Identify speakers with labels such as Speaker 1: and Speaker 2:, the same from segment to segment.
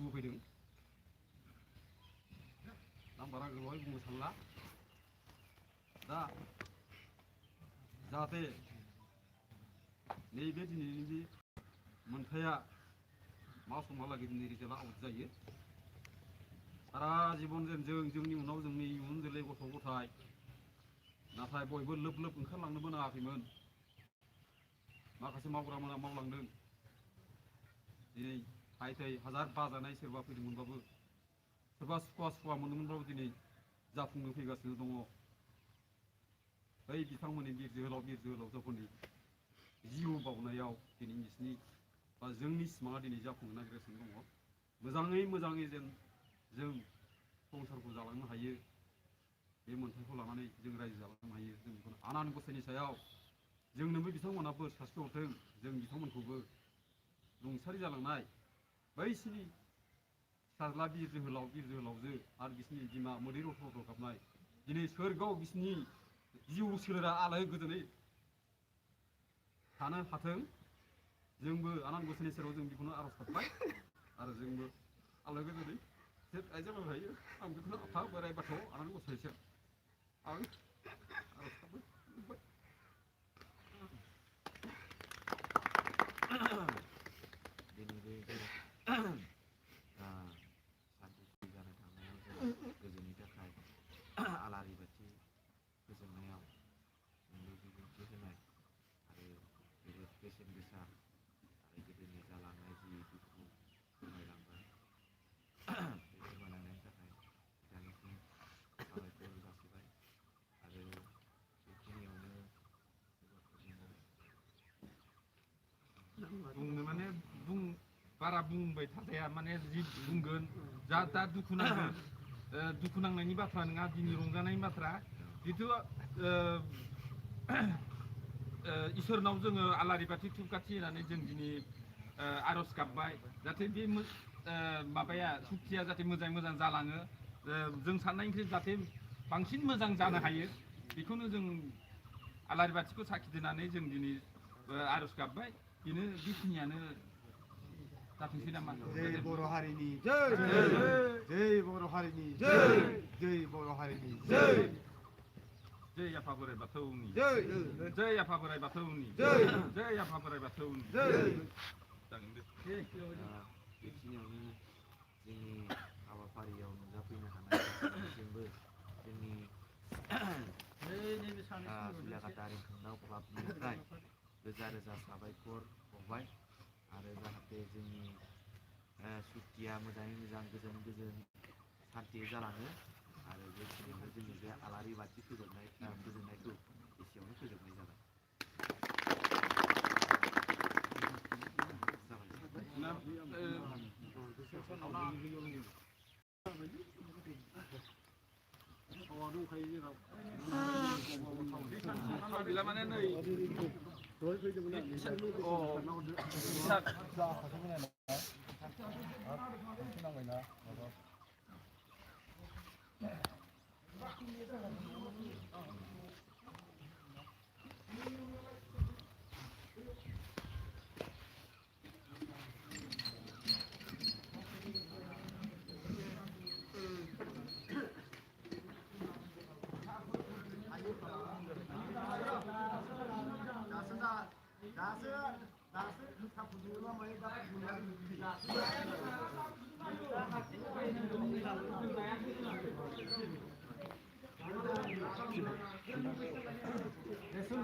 Speaker 1: दुखु होफैदों आं बारा गोलावै बुंनो सानला दा जाहाथे नैबे दिनैनि बे मोनथाया मा समहालागै दिनै रिजाल्टआ आउट जायो सारा जिबन जोंनि उनाव जोंनि इयुन जोलै गथ' गथाय नाथाय बयबो लोब लोब ओंखारलांनोबो नाङाखैमोन माखासे मावग्रामोना मावलांदों दिनै थाय थाय हाजार बाजानाय सोरबा फैदोंमोनबाबो सोरबा सुखुवा मोनदोंमोनबाबो दिनै जाफुंनो फैगासिनो दङ बै बिथांमोननि बिर जोहोलावजोफोरनि जिउ बाउनायाव दिनै बिसिनि बा जोंनि सिमाङा दिनै जाफुंनो नागिरगासिनो दङ मोजाङै जेन जों संसारखौ जालांनो हायो बे मोन्थायखौ लानानै जों रायजो जालांनो हायो जों बेखौनो आनान गसाइनि सायाव जोंनोबो बिथांमोना बोर सारस्रिहरथों जों बिथांमोनखौबो रुंसारि जालांनाय बैसिनि फिसाज्ला बिर जोहोलावजो आरो बिसिनि बिमा मोदै रथ' रथ' गाबनाय दिनै सोरगोआव बिसिनि जिउ सोलेरा आलो गोजोनै थानो हाथों जोंबो आनान गसाइनि सेराव जों बेखौनो आर'ज गाबबाय आरो जोंबो आलो गोजोनै रायजो हायो आं बेखौनो आफा बोराइ बाथौ आनान गसाइ सेराव आं आर'ज गाबबाय
Speaker 2: दिनै बे सान्थि जानो थांनायाव जों गोजोननि थाखाय आलारि बाथि फोजोंनायाव बिबुंथि होनाय आरो जोबोद बेसेन गोसा आरो गोदोनि जालांनाय जि दुखु फोरमायलांबाय बे फोरमायलांनायनि थाखाय बिथांनिसिम साबायखर जासिबाय आरो बेखिनियावनो
Speaker 3: बुंनो माने बारा बुंबाय थाजाया माने जि बुंगोन जा दा दुखु नांगोन दुखु नांनायनि बाथ्रा नङा दिनै रंजानायनि बाथ्रा जिथु इसोरनाव जोङो आलारि बाथि धुपखाथि होनानै जों दिनै आर'ज गाबबाय जाहाथे बे माबाया सुक्तिया जाहाथे मोजां जालाङो जों साननायनिख्रुइ जाहाथे बांसिन मोजां जानो हायो बेखौनो जों आलारि बाथिखौ साखि दोननानै जों दिनै आर'ज गाबबाय बेनो बेखिनियानो जाथोंसै नामा
Speaker 4: जय बर' हारिनि जय बर' हारिनि जय बर' हारिनि
Speaker 3: जय आफा बोराइ बाथौनि
Speaker 4: जय
Speaker 3: आफा बोराइ बाथौनि जय आफा बोराइ बाथौनि जागोन दे
Speaker 2: बेखिनियावनो जोंनि हाबाफारियाव नुजाफैनो हानाय गासैबो जोंनि सुलाकाता रिंखांदाव क्लाबनिफ्राय रोजा रोजा साबायखर बावबाय आरो जाहाथे जोंनि सुक्तिया मोजाङै मोजां गोजोन सान्थि जालाङो आरो बेखिनियावनो जोंनि बे आलारि बाथि फोजोंनायखौ एसेयावनो फोजोबनाय जाबाय
Speaker 3: माने नै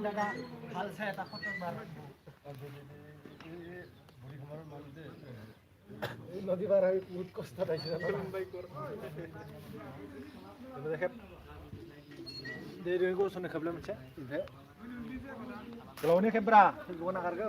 Speaker 4: दादा हाल saya takut terbaru nadi barai put costa dah sih dari gue sana kabel macam itu kalau ini kebra gue nak karga